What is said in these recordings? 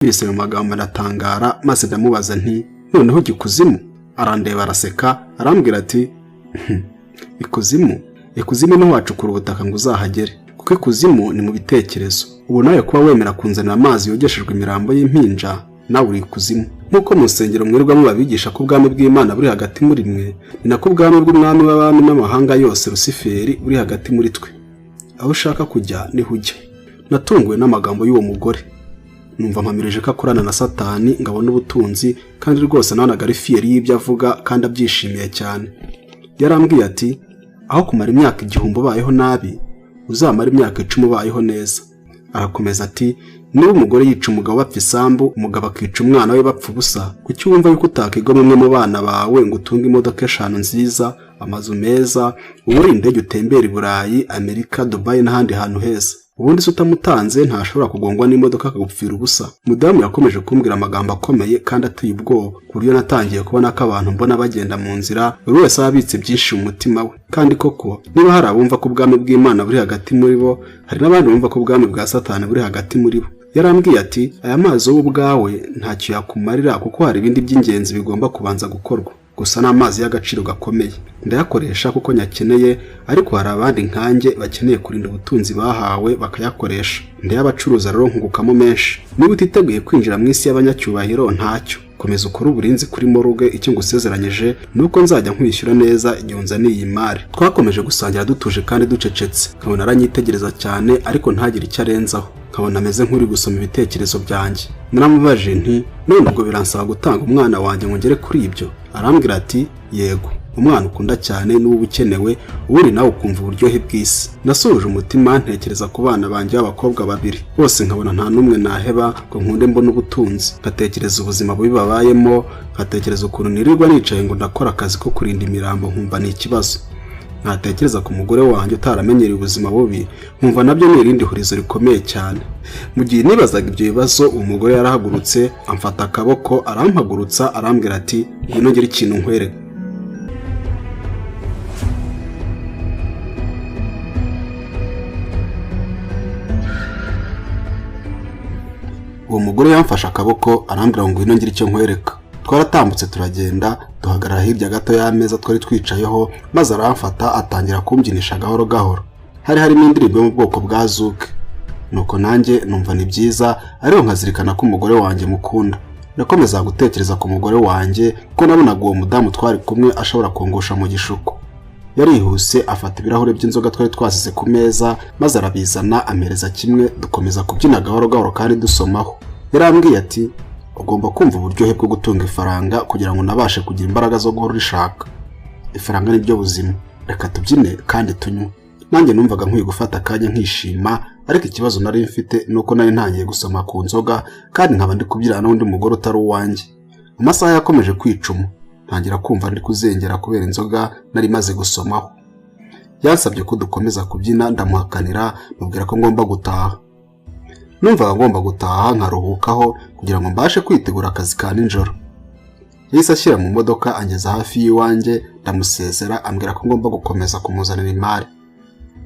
Numvise ayo magambo ndatangara, maze ndamubaza nti: "Noneho ujya ikuzimu?" Arandeba, araseka, arambwira ati: "Ikuzimu? Ikuzimu ntiwacukura ubutaka ngo uzahagere, kuko ikuzimu ni mu bitekerezo. Ubu nawe kuba wemera kunzanira amazi yogeshejwe imirambo y'impinja, nawe uri ikuzimu. Nk'uko mu nsengero mwirirwamo babigisha ko ubwami bw'Imana buri hagati muri mwe, ni nako ubwami bw'umwami w'abami n'amahanga yose, Rusiferi, buri hagati muri twe. Aho ushaka kujya niho ujya." Natunguwe n'amagambo y'uwo mugore, numva mpamirije ko akorana na Satani ngo abone ubutunzi, kandi rwose nabonaga ari fier y'ibyo avuga kandi abyishimiye cyane. Yarambwiye ati: "Aho kumara imyaka 1000 ubayeho nabi, uzamara imyaka 10 ubayeho neza." Arakomeza ati: "Niba umugore yica umugabo bapfa isambu, umugabo akica umwana we bapfa ubusa, kuki wumva yuko utakigomwa umwe mu bana bawe ngo utunge imodoka eshanu nziza, amazu meza, ubure indege, utembera i Burayi, Amerika, Dubayi n'ahandi hantu heza? Ubundi se utamutanze ntashobora kugongwa n'imodoka akagupfira ubusa?" Mudamu yakomeje kumbwira amagambo akomeye kandi ateye ubwoba, ku buryo natangiye kubona ko abantu mbona bagenda mu nzira, buri wese aba abitse byinshi mu mutima we. Kandi koko, niba hari abumva ko ubwami bw'Imana buri hagati muri bo, hari n'abandi bumva ko ubwami bwa Satani buri hagati muri bo. Yarambwiye ati: "Aya mazi wowe ubwawe ntacyo yakumarira, kuko hari ibindi by'ingenzi bigomba kubanza gukorwa. Gusa ni amazi y'agaciro gakomeye, ndayakoresha kuko nyakeneye, ariko hari abandi nkanjye bakeneye kurinda ubutunzi bahawe bakayakoresha. Ndayabacuruza rero nkungukamo menshi. Niba utiteguye kwinjira mu isi y'abanyacyubahiro, ntacyo, komeza ukore uburinzi kuri morgue. Icyo ngusezeranyije ni uko nzajya nkwishyura neza igihe unzaniye iyi mari." Twakomeje gusangira dutuje kandi ducecetse, nkabona aranyitegereza cyane ariko ntagire icyo arenzaho, nkabona ameze nk'uri gusoma ibitekerezo byanjye. Naramubajije nti: "None ubwo biransaba gutanga umwana wanjye ngo ngere kuri ibyo?" Arambwira ati: "Yego, umwana ukunda cyane n'uwo uba ukenewe, ubundi nawe ukumva uburyohe bw'isi." Nasuhuje umutima, ntekereza ku bana banjye b'abakobwa babiri bose, nkabona nta n'umwe naheba ngo nkunde mbone ubutunzi, nkatekereza ubuzima bubi babayemo, nkatekereza ukuntu nirirwa nicaye ngo ndakora akazi ko kurinda imirambo, nkumva ni ikibazo. Ntatekereza ku mugore wanjye utaramenyereye ubuzima bubi, nkumva nabyo ni irindi hurizo rikomeye cyane. Mu gihe nibazaga ibyo bibazo, uwo mugore yarahagurutse, amfata akaboko, arampagurutsa, arambwira ati: "Ngwino ngire ikintu nkwereka." Uwo mugore yamfashe akaboko, arambwira ngo: "Ngwino ngire icyo nkwereka." Twaratambutse, turagenda, duhagarara hirya gato y'ameza twari twicayeho, maze aramfata, atangira kumbyinisha gahoro gahoro. Hari harimo indirimbo yo mu bwoko bwa zouk. Nuko nanjye numva ni byiza, ariko nkazirikana ko umugore wanjye mukunda. Nakomeza gutekereza ku mugore wanjye, kuko nabonaga uwo mudamu twari kumwe ashobora kungusha mu gishuko. Yarihuse afata ibirahure by'inzoga twari twasize ku meza, maze arabizana, ampereza kimwe, dukomeza kubyina gahoro gahoro kandi dusomaho. Yarambwiye ati: "Ugomba kumva uburyohe bwo gutunga ifaranga kugira ngo unabashe kugira imbaraga zo guhora urishaka. Ifaranga ni ryo buzima. Reka tubyine kandi tunywe." Nanjye numvaga nkwiye gufata akanya nkishima, ariko ikibazo nari mfite ni uko nari ntangiye gusoma ku nzoga kandi nkaba ndi kubyinana n'undi mugore utari uwanjye. Amasaha yakomeje kwicuma, ntangira kumva ndi kuzengera kubera inzoga nari maze gusomaho. Yansabye ko dukomeza kubyina, ndamuhakanira, mubwira ko ngomba gutaha. Numvaga ngomba gutaha nkaruhukaho kugira ngo mbashe kwitegura akazi ka nijoro. Yahise ashyira mu modoka, angeza hafi y'iwanjye, ndamusezera, ambwira ko ngomba gukomeza kumuzanira imari.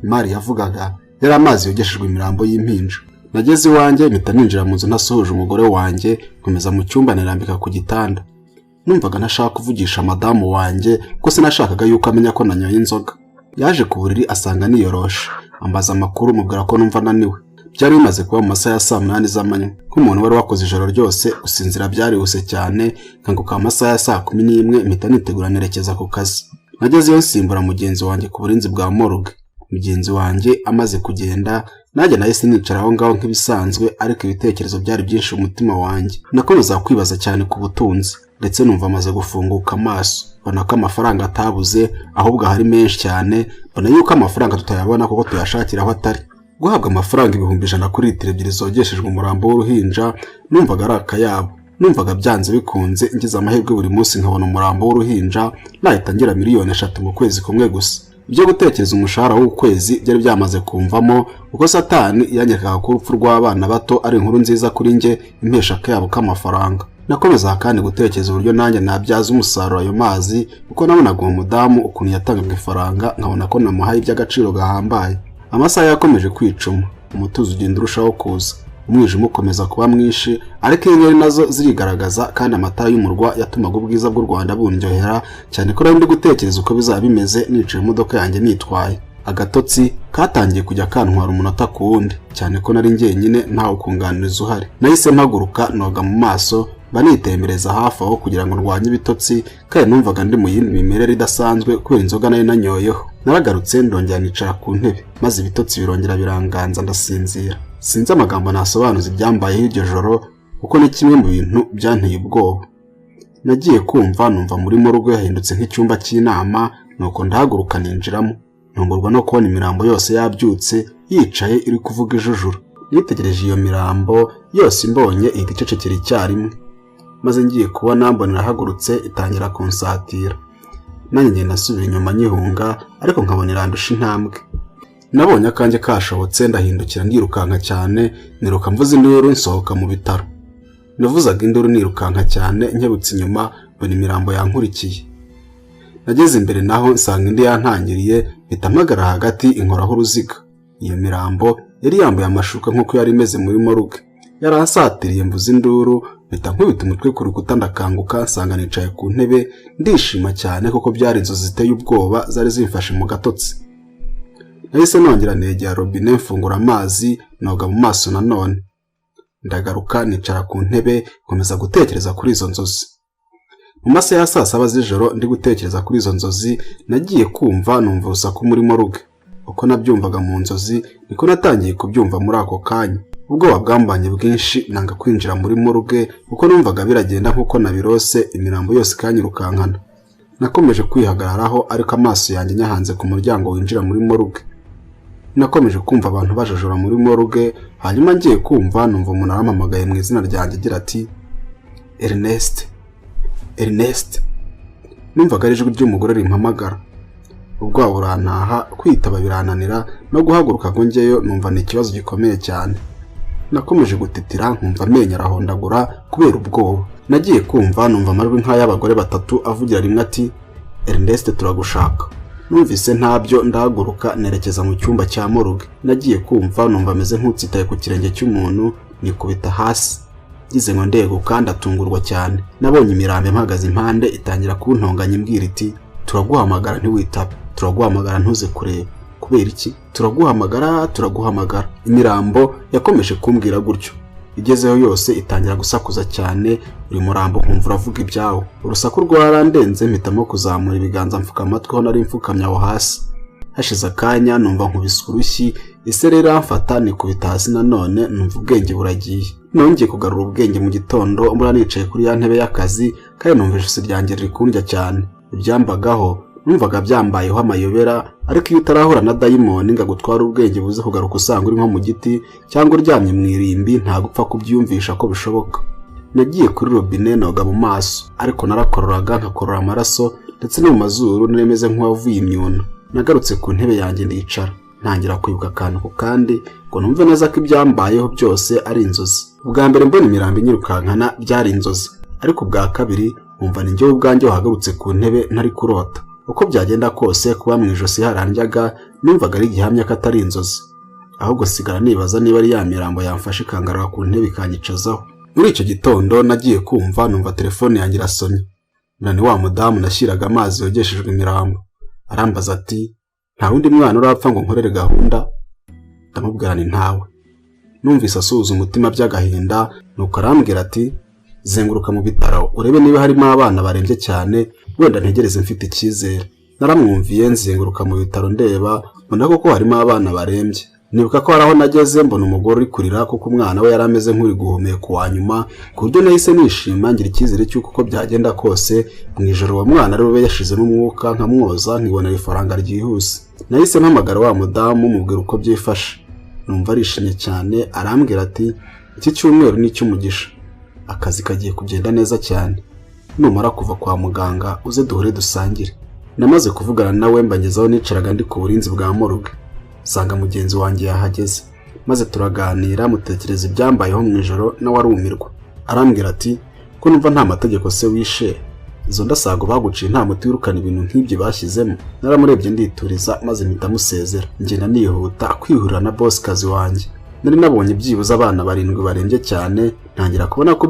Imari yavugaga yari amazi yogeshejwe imirambo y'impinja. Nageze iwanjye, mpita ninjira mu nzu ntasuhuje umugore wanjye, nkomeza mu cyumba, nirambika ku gitanda. Numvaga ntashaka kuvugisha madamu wanjye, kuko sinashakaga yuko amenya ko nanyoye inzoga. Yaje ku buriri asanga niyoroshe, ambaza amakuru, mubwira ko numva ananiwe. Byari bimaze kuba mu masaha ya saa 8 z'amanywa. Nk'umuntu wari wakoze ijoro ryose, gusinzira byarihuse cyane, nkanguka mu masaha ya saa 11, mpita nitegura nerekeza ku kazi. Nagezeyo nsimbura mugenzi wanjye ku burinzi bwa morgue. Mugenzi wanjye amaze kugenda, nanjye nahise nicara aho ngaho nk'ibisanzwe, ariko ibitekerezo byari byinshi mu mutima wanjye. Nakomeza kwibaza cyane ku butunzi, ndetse numva amaze gufunguka amaso, mbona ko amafaranga atabuze, ahubwo ahari menshi cyane. Mbona yuko amafaranga tutayabona kuko tuyashakira aho atari. Guhabwa amafaranga 100,000 kuri litiro 2 zogeshejwe umurambo w'uruhinja, numvaga ari akayabo. Numvaga byanze bikunze ngize amahirwe buri munsi nkabona umurambo w'uruhinja, nahita ngira miliyoni 3 mu kwezi kumwe gusa. Ibyo gutekereza umushahara w'ukwezi byari byamaze kumvamo, kuko Satani yanyerekaga ko urupfu rw'abana bato ari inkuru nziza kuri njye, impesha akayabo k'amafaranga. Nakomezaga kandi gutekereza uburyo nanjye nabyaza umusaruro ayo mazi, kuko nabonaga uwo mudamu ukuntu yatangaga ifaranga, nkabona ko namuhaye iby'agaciro gahambaye. Amasaha yakomeje kwicuma, umutuzo ugenda urushaho kuza. Umwijima ukomeza kuba mwinshi, ariko inyenyeri nazo zirigaragaza, kandi amatara y'umurwa yatumaga ubwiza bw'u Rwanda bundyohera cyane, ko nari ndi gutekereza uko bizaba bimeze nicaye mu modoka yanjye nitwaye. Agatotsi katangiye kujya kantwara umunota ku wundi, cyane ko nari njyenyine, ntawe kunganiriza uhari. Nahise mpaguruka, noga mu maso, mba nitembereza hafi aho kugira ngo ndwanye ibitotsi, kandi numvaga ndi mu yindi mimerere idasanzwe kubera inzoga nari nanyoyeho. Naragarutse, ndongera nicara ku ntebe, maze ibitotsi birongera biranganza, ndasinzira. Sinzi amagambo nasobanuza ibyambayeho iryo joro, kuko ni kimwe mu bintu byanteye ubwoba. Nagiye kumva numva muri morgue yahindutse nk'icyumba cy'inama, nuko ndahaguruka ninjiramo, ntungurwa no kubona imirambo yose yabyutse, yicaye, iri kuvuga ijujura. Nitegereje iyo mirambo yose, imbonye ihita icecekera icyarimwe, maze ngiye kubona mbona irahagurutse, itangira kunsatira. Nanjye ngenda nsubira inyuma nyihunga, ariko nkabona irandusha intambwe. Nabonye akanjye kashobotse, ndahindukira, ndirukanka cyane, niruka mvuza induru, nsohoka mu bitaro. Navuzaga induru nirukanka cyane, nkebutse inyuma mbona imirambo yankurikiye. Nageze imbere naho nsanga indi yantangiriye, mpita mpagarara hagati, inkoraho uruziga. Iyo mirambo yari yambaye amashuka nk'uko yari imeze muri morgue. Yaransatiriye, mvuza induru, mpita nkubita umutwe ku rukuta, ndakanguka, nsanga nicaye ku ntebe. Ndishima cyane kuko byari inzozi ziteye ubwoba zari zimfashe mu gatotsi. Nahise nongera negera robine, mfungura amazi, noga mu maso nanone, ndagaruka nicara ku ntebe, nkomeza gutekereza kuri izo nzozi. Mu masaha ya saa 7 z'ijoro, ndi gutekereza kuri izo nzozi, nagiye kumva numva urusaku muri morgue. Uko nabyumvaga mu nzozi niko natangiye kubyumva muri ako kanya. Ubwoba bwambanye bwinshi, nanga kwinjira muri morgue kuko numvaga biragenda nk'uko nabirose, imirambo yose ikanyirukankana. Nakomeje kwihagararaho, ariko amaso yanjye nyahanze ku muryango winjira muri morgue. Nakomeje kumva abantu bajojora muri morgue, hanyuma ngiye kumva numva umuntu arampamagaye mu izina ryanjye agira ati: "Ernest, Ernest." Numvaga ari ijwi ry'umugore rimpamagara. Ubwoba burantaha, kwitaba birananira, no guhaguruka ngo njyeyo numva ni ikibazo gikomeye cyane. Nakomeje gutitira, nkumva amenyo arahondagura kubera ubwoba. Nagiye kumva numva amajwi nk'ay'abagore batatu avugira rimwe ati: "Ernest, turagushaka." Numvise ntabyo, ndahaguruka, nerekeza mu cyumba cya morgue. Nagiye kumva numva ameze nk'utsitaye ku kirenge cy'umuntu, nikubita hasi. Ngize ngo ndeguka, ndatungurwa cyane. Nabonye imirambo impagaze impande, itangira kuntonganya imbwira iti: "Turaguhamagara ntiwitabe, turaguhamagara ntuze kureba, kubera iki? Turaguhamagara, turaguhamagara." Imirambo yakomeje kumbwira gutyo, igezeho yose itangira gusakuza cyane, buri murambo nkumva uravuga ibyawo. Urusaku rwarandenze, mpitamo kuzamura ibiganza mfuka amatwi aho nari mfukamye aho hasi. Hashize akanya numva nkubise urushyi, isereri iramfata, nikubita hasi nanone, numva ubwenge buragiye. Nongeye kugarura ubwenge mu gitondo, mbona nicaye kuri ya ntebe y'akazi, kandi numva ijosi ryanjye riri kundya cyane. Ibyambagaho numvaga byambayeho amayobera, ariko iyo utarahura na dayimoni ngo agutware ubwenge buze kugaruka usanga uri nko mu giti cyangwa uryamye mu irimbi, ntabwo upfa kubyiyumvisha ko bishoboka. Nagiye kuri robine, noga mu maso, ariko narakororaga nkakorora amaraso, ndetse no mu mazuru nari meze nk'uwavuye imyuna. Nagarutse ku ntebe yanjye, ndicara, ntangira kwibuka akantu ku kandi ngo numve neza ko ibyambayeho byose ari inzozi. Ubwa mbere mbona imirambo inyirukankana byari inzozi, ariko ubwa kabiri nkumva ni njyewe ubwanjye wahagurutse ku ntebe, ntari kurota. Uko byagenda kose, kuba mu ijosi harandyaga numvaga ari igihamya ko atari inzozi. Ahubwo sigara nibaza niba ari ya mirambo yamfashe ikangarura ku ntebe ikanyicazaho. Muri icyo gitondo nagiye kumva numva telefone yanjye irasonye. Ni wa mudamu nashyiraga amazi yogeshejwe imirambo. Arambaza ati: "Nta wundi mwana urapfa ngo nkorere gahunda?" Ndamubwira ni ntawe. Numvise asuhuza umutima by'agahinda, nuko arambwira ati: "Zenguruka mu bitaro urebe niba harimo abana barembye cyane, wenda ntegereze mfite icyizere." Naramwumviye, nzenguruka mu bitaro ndeba, mbona koko harimo abana barembye. Nibuka ko hari aho nageze mbona umugore uri kurira kuko umwana we yari ameze nk'uri guhumeka uwa nyuma, ku buryo nahise nishima, ngira icyizere cy'uko uko byagenda kose mu ijoro uwo mwana ari bube yashizemo umwuka, nkamwoza, nkibonera ifaranga ryihuse. Nahise mpamagara wa mudamu, mubwira uko byifashe. Numva arishimye cyane, arambwira ati: "Iki cyumweru ni icy'umugisha, akazi kagiye kugenda neza cyane. Numara kuva kwa muganga uze duhure dusangire." Namaze kuvugana nawe, mbangezaho nicaraga ndi ku burinzi bwa morgue, nsanga mugenzi wanjye yahageze, maze turaganira, mutekereza ibyambayeho mu ijoro, nawe arumirwa. Arambwira ati: "Ko numva nta mategeko se wishe? Izo ndasago baguciye nta muti wirukana ibintu nk'ibyo bashyizemo?" Naramurebye ndituriza, maze mpita musezera, ngenda nihuta kwihurira na boss kazi wanjye. Nari nabonye byibuze abana barindwi barembye cyane, ntangira kubona ko